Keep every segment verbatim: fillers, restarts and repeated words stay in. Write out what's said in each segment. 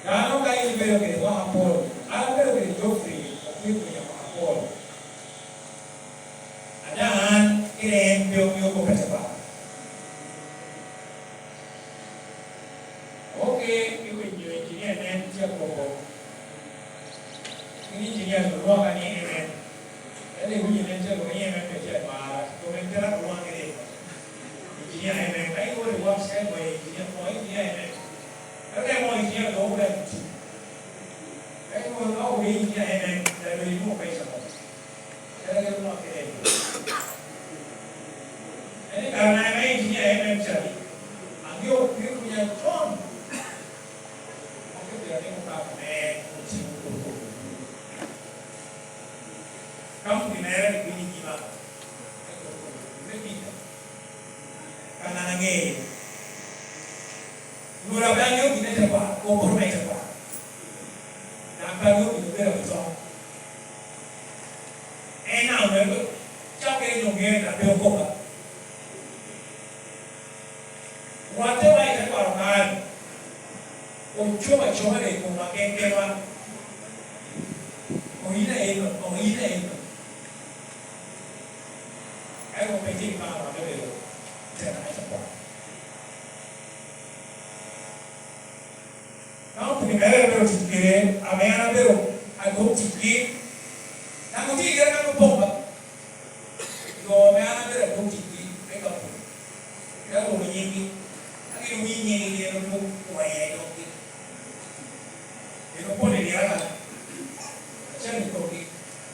Dano ka in ibedo kede waka apol, an abedo kede Geoffrey, okwir winya waka apol. A daŋ an kede en pe omio kop atekwaro. Oke, iwinyo engineer nen tye akobo. Ni engineer olwoka ni amen. Ento iwinyo nen tye alwoka ni amen pe tye amara. Kome en kela olwoka kede engineer amen. Ka iwor i wak cen goyo engineer, mo engineer amen. Ento ka imo engineer, dong obedo tic. Ka iwor ka obedo engineer amen, dok ilubo pesa mo. Ento gin olwoka kede engineer. En i kare na en engineer amen ca ni, angeo piro winya con. Moko pire atimo kaka me otiŋo koko. Kampuni mere rik winyo i nyima. Me pita. Kan an aŋeye. Lworo abe aŋeo gin me tekwaro, oporo me tekwaro. Daŋ pe aŋeo gin obedo abuto. En daŋ omego, cok en oŋeo, daŋ pe okoba. Rwatte wa i tekwaro kare, ocobo acoba i komwa kenkewa. Oyina eno, oyina eno. Ento pe tye i paro ame bedo tena i tekwaro. Ka opwony mere abedo tic kede, ame an abedo adwog ticgi, daŋ otye kede kan opoko ba. Jo ame an abedo adwog ticgi me kampuni, te alwoŋo nyinggi, ka gin owinyo nyinggi, gin odwog kwaya i doggi. Gin opwonyo i dyere akana, acel i komgi,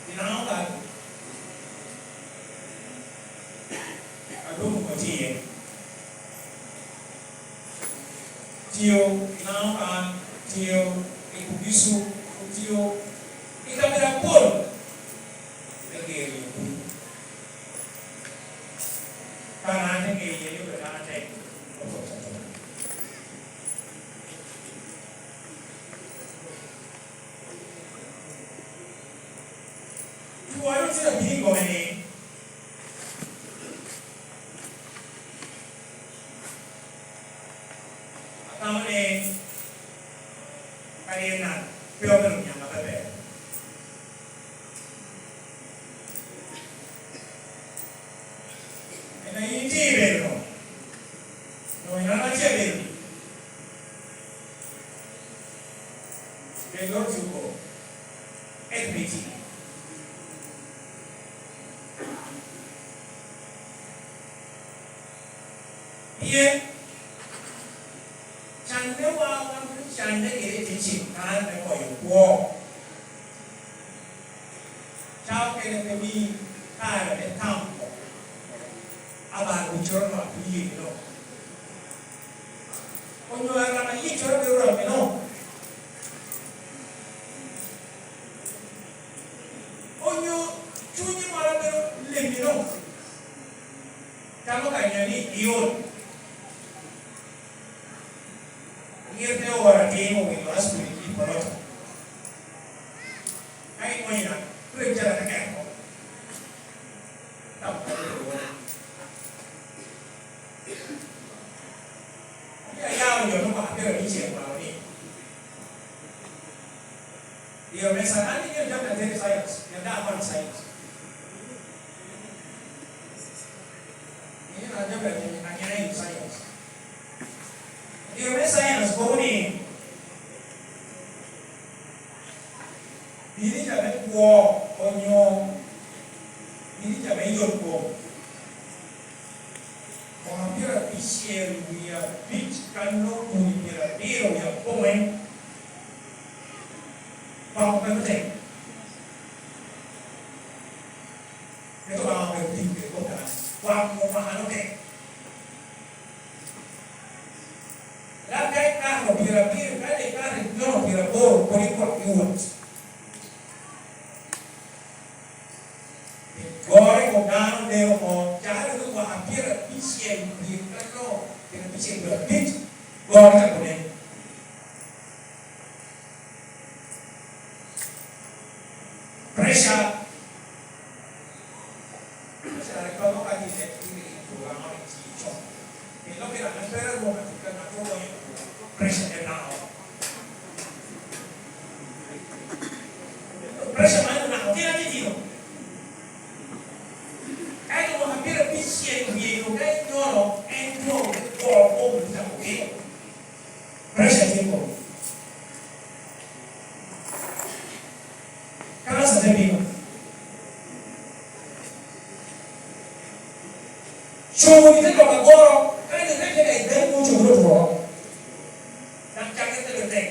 gin aŋo kan? Adwog mot iye. Tiyo i Lango kan, tiyo i Bugisu, tiyo i kabedo apol me gero i piny. Kan an te ŋeye ni obedo an atek. Tworo tye abino i kome ni, atamo ni kadi en an pe obedo niaŋ abeber. En a in itye i bedo-nu, onyo en an atye abedo-ni, kel dok tuko, ento pe itye. Pien cannewa wan ocanne kede i te cen kare me goyo kwo. Ca okene pe mi kare me tamo Abalo ocoto lwak i yie-no, onyo arama yie coto bedo rok-eno, onyo cunye moro bedo lemmino, tamo ka nyo ni iol. Myero te oro atin owilo aspiri i poloto. Ka ikonyo na, rik jara te keko. Tam ka rik owona. Omio ayao jo me mwaka pyerabicel malo ni, i Omesa, an iŋeo jami ateni science, pien daŋ akwano science. Ŋeo na jami ateni, an aŋeo science. Ŋeo me science kobo ni, birija me kwo onyo birija me yot kom, mwaka pyerabicel wie abic ka nongo kun pyerabiro wie apongwen, kwako kano tek. Ento Obaŋa omio tim kede kop kan, kwako mwaka no tek. Lab ka ikato pyerabiro, ka dong ikato i nyono pyeraboro, kodi kwak i wot. Goro i kom dano nen oko, cakere i mwaka pyerabicel wie kano, pyerabicel wie abic, goro cako nen. Pressure. Pressure rik kono ka tye i tek, tye i tura ma rik tye i cok. Pien lok kede ame pera rwom atika, ŋat ogonyo pressure en naka. Kanca te bino. Cogo ni te dok agoro, ka en irette ka i dano mo cogo otwo. Dok cakke te betek.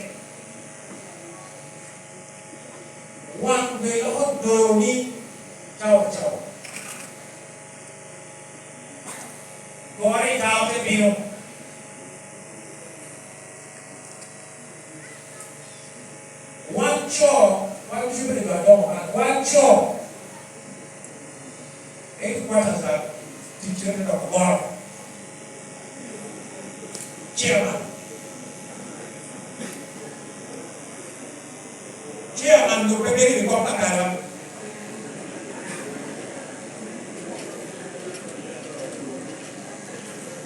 Wan doŋ iloko doni cawa cawa. Goro i tao te bino. Wan co, wan ducu obedo jo adoŋo kan, wan co, headquarters a ticere dok goro. Chairman. Chairman doŋ pe bedo i wi kop akara.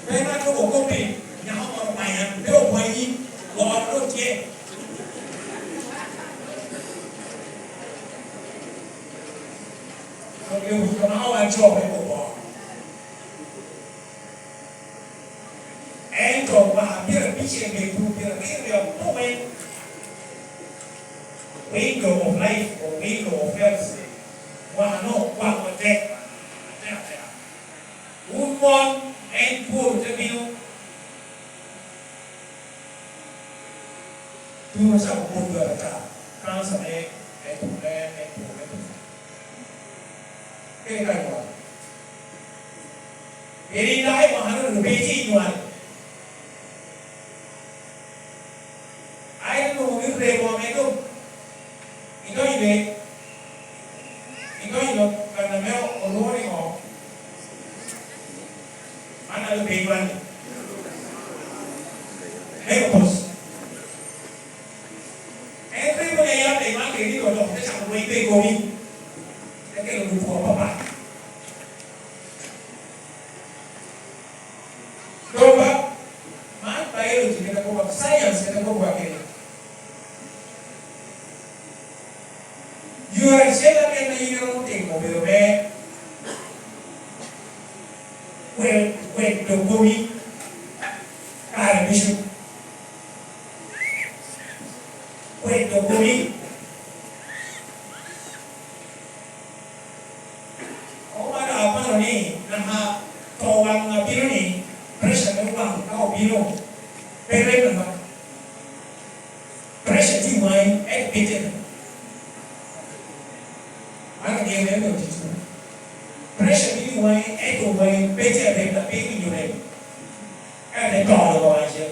Pe ŋat okobbi, nyako moro manya, pe okwanyi, goro doŋ tye. Onyo wi joma owaco me kobo. Ento mwaka pyerabicel me tuŋ pyerabiryo apoke, window of life or window of health, mwaka-nu okwaŋ matek, atek ateka. Wun mon, en tworo te bino. Tuno ocako poddo atata, kanca me, me, me, me, me, me, kede ka nywal. Pien in dako i mwaka-nu onwoŋo pe itye i nywal. Aye onwoŋo ni remo ame doŋ idonyo i nek, idonyo i kan ame olwoŋo ni ŋo? Man a doŋ pe inywal-li. Menopause. En remo ni ayam i man kede ni odoko te cako lweny pe i komi. Te kelo dul two apapat. Doŋ ba, man biology kede akobo, science kede akobo kede. Yo acel ame en a yin iromo timo obedo me kwe-, kwedo komi kare ducu. Kwedo komi. Koŋ wan aparo ni naka to waŋ abino ni, pressure me waŋ ka obino, pe rem naka. Pressure tye i waŋi, ento pe tye. Man agen en dok tye true. Pressure tye i waŋi, ento waŋi pe tye rem, pe iwinyo rem. Ento ito dok waŋ acel.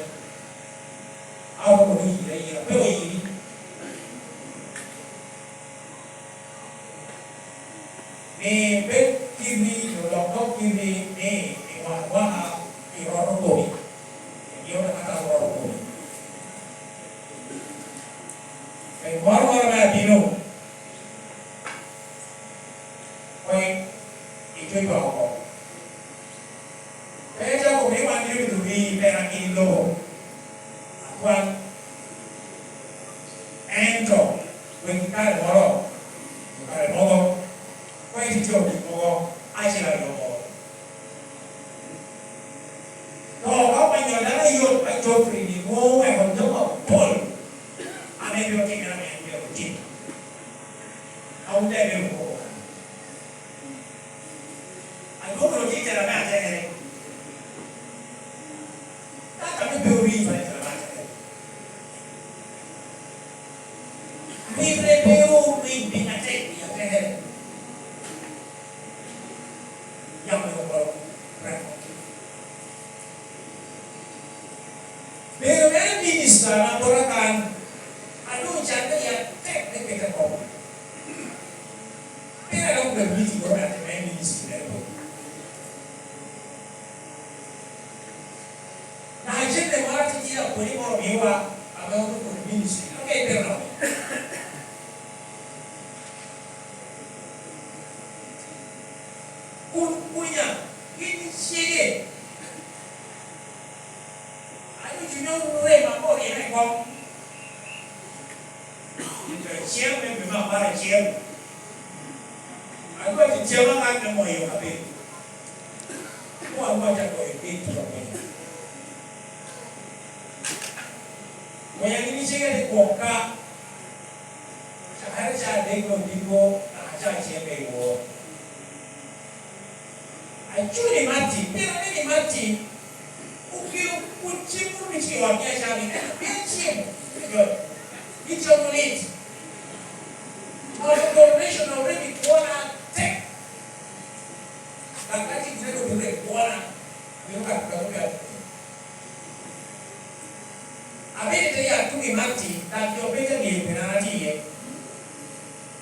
A okobo ni yira, yira, pe oyiri. Ni bed kiti, odok dok kiti ni i waka waka i roto kodi. Emio ka ka roto kodi. Pe moro moro me abino, kwe i cwiny waka oko. Pe icako ni wan yubito wi pera kede lobo atwal. Ento wek i kare moro, i kare mogo, koŋ iticce gin mogo acel aryo mogo. To ka omanyo dano ayot me Geoffrey ni nwoŋo oweko jami apol ame bino timere ame en myero otim. A wun daŋ ibino kobo kan. Adwogo wunu titira me atekere. Ka kame pe owinyo, en tira me atekere. Rittere pe owiny piny atek i atekere. Yam me okolo reko. Bedo mere minista na bota kan, a doŋ canne ya tek me kete koko. Pire dok bedo ni tye bota kan me minista mere bot. Na acel de moro atitira pwony moro miwa, ame otuko i minista, ame ibino romo. Kun kunya, gin cege. An ocunya orem ame oryema i kom. Nino acel me dwe me apar acel, adwa cem aman me moyo kabedo. Mo adwa ca goyo kec i kom piny. Wek gin icege te gwok ka, cakere ca adek me odiko, naka ca acel me i wor. Acuni Matti, pien aneni Matti okelo kun cem moro ni tye i ot ni acami, pien cem, ni cam lit. Ot donation already kwona atek. Dok ka tye gin a dok bino i kwona, bino ka dok bino. Abino te ya tuŋ i Matti, dok jo pe te ŋeyo pien an atye iye.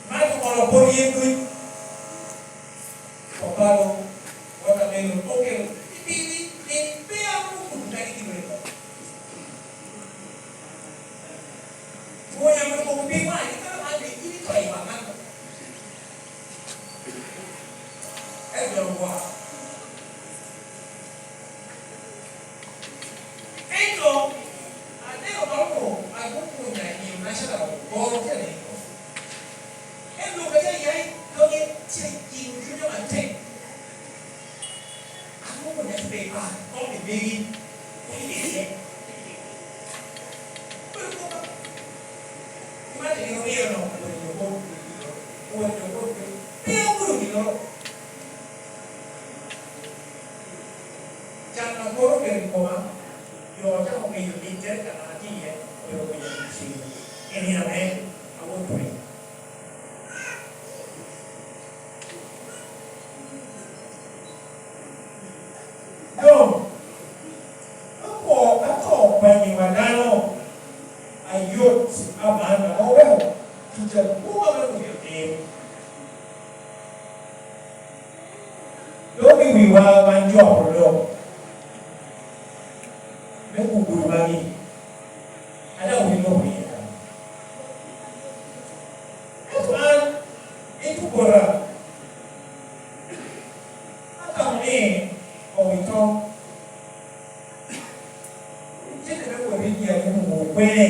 Matti okono bot yen duc. Ovacado, watermelon, okelo, i piny ni, ni pe arumo kutu kadi gin rik. Pwony ame kobo pi wan, i kare man, ni in ito i wan man. Ento dok wa. Ento, aneno dok, adwogo pwony a i nino naca dok, boro tye aniko. Ento dok ate ya i doge, tye i kin cunya matek. An mom onek pe ipar, kom i megi, kom i megi. Obedo kop, imato gin oryo no, obedo jo kop, obedo jo kop, pe akobo ginnoro. Can a koro obedo i koma, jo ocako miyo mittere ka an atye iye, obedo winyo i cim. I nino ame awot piny. Doŋ, ka po, ka to okwanyowa dano, ayot aman ame oweko tic adwoŋ ame omio tim. Doŋ i wiwa wan jo apol doŋ, me kukudo magi, a daŋ winy lok iye kan. Ento an, ento bota, atamo ni owito. Cente me wot India ni onwoŋo kwene?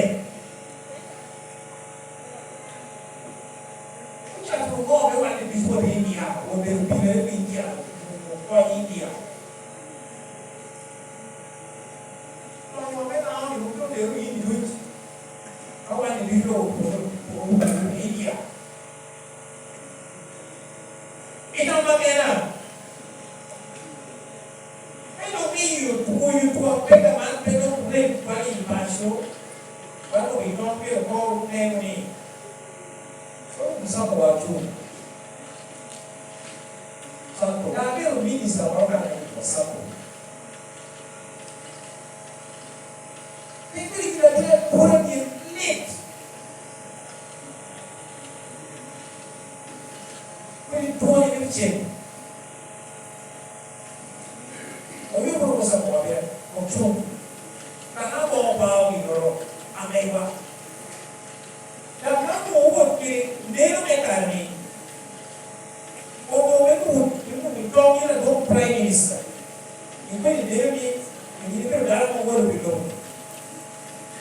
Ocato ŋo me wan ibino wot India, obedo pinere pi India, okony India? Lonyo me dano ni mom otero in duc, ka wan ibino wot India. I namba kena, me dok miyo pwonyo twak pega man pe dok rek bala i paco, bala i dog pire kor oneno ni, "Oh, Mucako wa cuŋ." Mucako, ka abedo minista moro ka aneno Mucako. Pe kodi gin atye pwod atye lit. Kodi pwony me cen. Omio kono Mucako maber, ocuŋ. Dok aboŋo bao ginnoro, amegwa. Dok ka onwoŋo owot kede neno me kare-ni, onwoŋo me kubo, me kubo i dog yin adwoŋ Prime Minister. Ikwedi neno ni, in ibedo dano ame oworo pi lobo.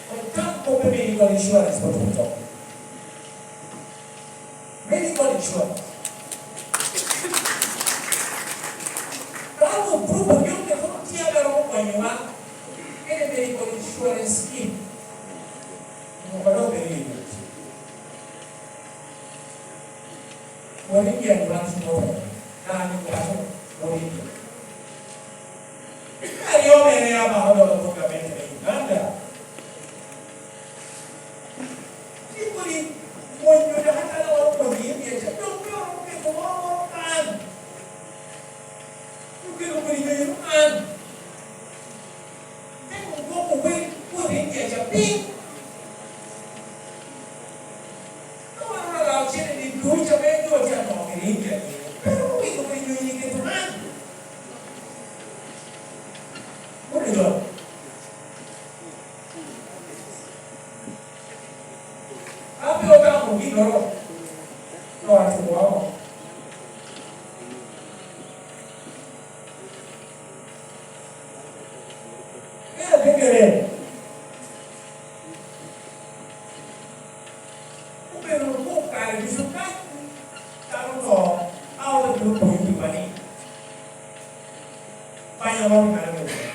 Kong tam kop me medical insurance bot oto. Medical insurance. Ka onwoŋo proof of young people tye ame romo konyowa, kede medical insurance scheme. Onwoŋo dok obedo i yot. Wot India ni wan tye open. Dano ni waco, wot India. Aryo mere amako dok abot gamente me Uganda. Ni kodi pwonyo dok atala wano pwonyo India ca, dok pe oromo keto moro moro kan. Okelo kodi nyoyo man. Te kong gwoko wer, wot India ca piny. Ka wan orara ocene ni duc ame jo tye anoko kede India ni, pe owinyo kodi nyoyo i keto man. Wot i dog. Ka pe otamo ginnoro, to atwowa oko. Me atekere, obedo kok kare ducu ka dano oto, a ote bino poyo wiwa ni, "Banya moro i kare me wot."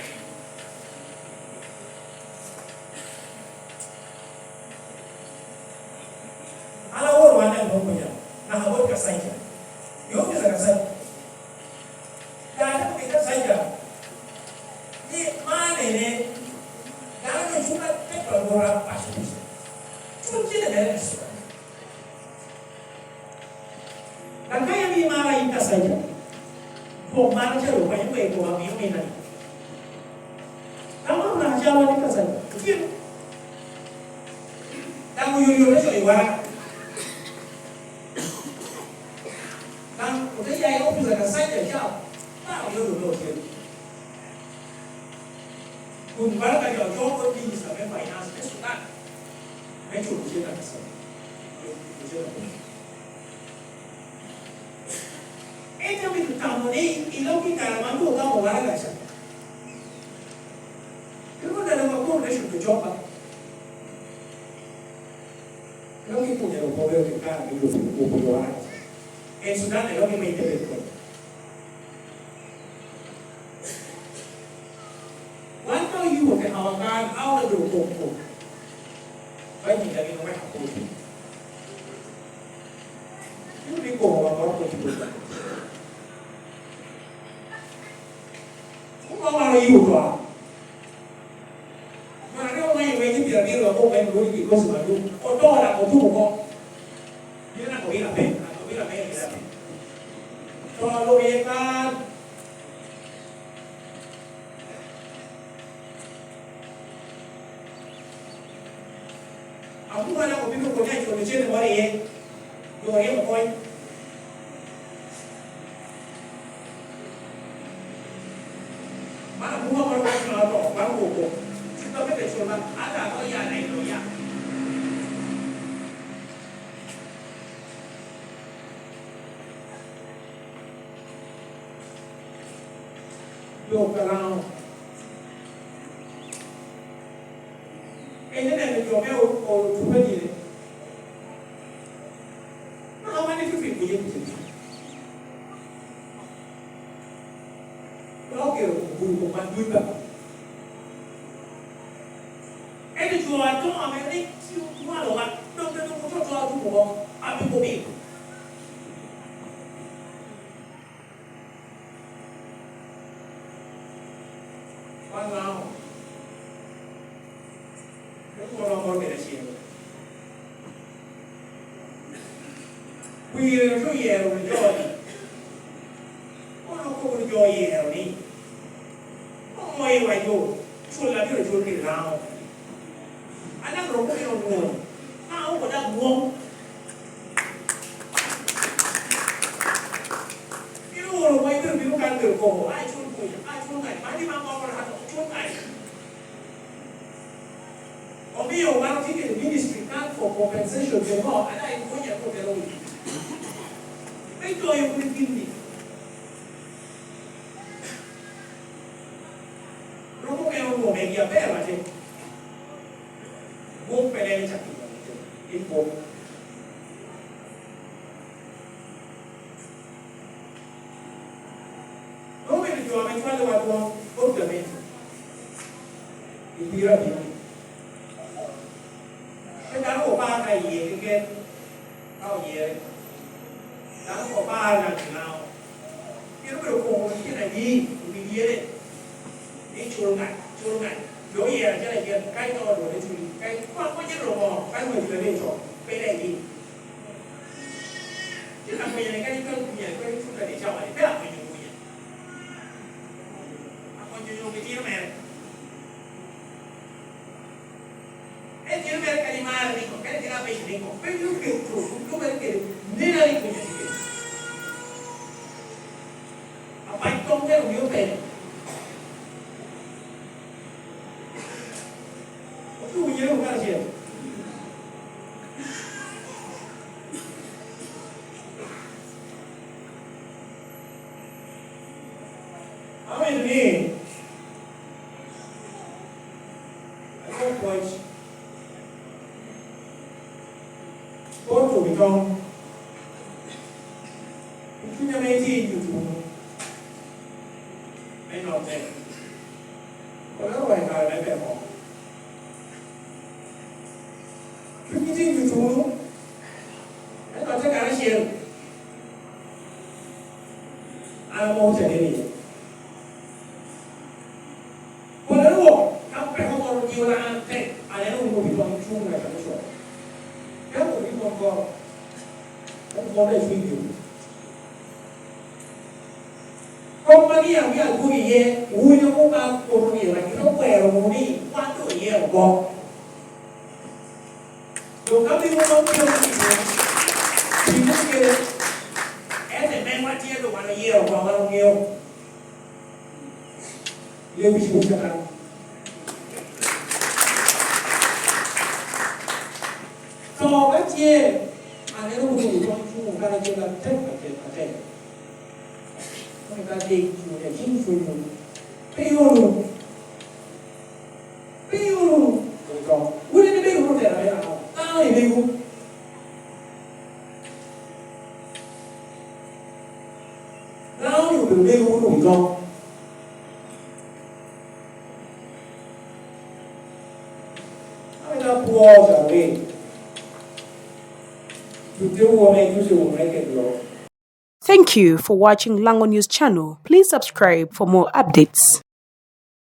Okonya, naka bot Kacaja. Yo kisa Kacaja. Dano okobo i Kacaja ni man ene, dano doŋ cuŋ atek pa lwora paco ducu. Cuŋ cene mere i Kacaja. Dok ka yam imara yin Kacaja, dwok mara ca doŋ kwanyo kwe i koma, miyo mina ni. Dok man onaka calwa ni Kacaja, itino. Dok oyoyo me coyo waraga. Dok ote ya i opic a Kacaja ca, dok oyoyo me otyeno. Kun bala ka jo ocoko minista me finance me Sudan, me culo cen a Kacaja. Culo cen a Kacaja. Ento amito tamo ni i lok i kare man doŋ ogamo waraga ca. Pi ŋo dano ma Paul te cuto cop ba? Lok i Kunya doŋ poge pi kare me Yubu, Yubu waraga ca. En Sudan, lok i Medde bed kede. Wan ka oyubo kekawa kan, a obedo koko. Ba nyinga gin oweko apoco. Bino ni koko wa moro koti koti. Kuma wan oyubo to a. Mana ka ong'anyo wegi pyerabiro aboro en lwodi kikosi madung. Oto dok otubo oko. Bino nako obilo ape, nako obilo ape, obilo ape. To lubo iye kan. Abuŋa daŋ obino koni acwalo cene moro iye, jo oryemo kony. Man abuŋa moro ka cwalo to, wan koko. Cuto me Petero man, ata ata oya, ata ata oya. Jo Karaŋo. En eneno jo me o-, o-, otupe dyere. Naka man itye twit kuye kuye. Dok okelo obuto kop man duc ba. Ento jo adoŋo ame rik tye otwalowa, dok pe dok oto to atuko oko, ape kobiko. Wan Lango, pe woro amor kede acel. Pire ote oyero wunu jo-ni. Kono kobo wunu jo oyero ni, "Omoyo wa yo, cul abiro cul kede Lango." An daŋ romo kede onwoŋo. Ka oko daŋ mom. Bino oro wa ibiro bino kan biro kobo, "Ai, cul kuya, ai, cul ŋaca, magi ma moko na to, cul ŋaca." Omio wan otye kede ministry kan for compensation, for more, ada en pwonyo ko tero wi. Me coyo kuli gin ni. Romo me onwoŋo megi aber atin. Gwok pe lelo cak i wan atin. In gwok. Dok obedo jo ame cwalo wa dwon bot gamente i piro abino. Pe dano opar ka iye keken ka oyere. Dano opar ka gin Lango. Pien obedo koko tyen adi i wi dyere ni cul ŋac, cul ŋac. Dok oyero acel acel, ka ito dwone culi, ka i-, kwan kwan cen romo, ka dwe cula ni to, pe dek i. Tye ka kwenya ni kadi ka winya, kadi cuta ni cawa ni, pe akwenya winya. Akwenya onyo gitino mere. En tino mere kadi mara ni ko, kadi tino abeco ni ko, pe bino keto, lubere kede nena ni winya tye kede. Apac kong kede omio pene. Otu winyere wunu karacel. Amito ni alwok pwoc bot obitoŋ pi cuny ame itye i nyuto wunu me notte. Olero wa i kare me peko. Cuny itye i nyuto wunu, ento atye Kop magi a wia dwogo iye, wun a Obaŋa kobo ni ira, gin okwero wunu ni wan doŋ oyero oko. Doŋ ka bino dok tye wunu i piny, timo kede, ente meno watye doŋ wan oyero oko, wan oŋeo. Lewic wun Catan. To ka tye, aneno wunu odoŋ cuŋ karacel atek, atek, atek. Wun ka dik cuŋ, cuŋ cuŋ. Pe iolo. Pe iolo. Odoŋ. Wun en ibedo wunu tera me dano. Dano ibedo. Dano ni obedo mego wunu odoŋ. Ame ka pwoo ca rin. Tutte wone, tutte wone kede lok. Thank you for watching Lango News Channel. Please subscribe for more updates.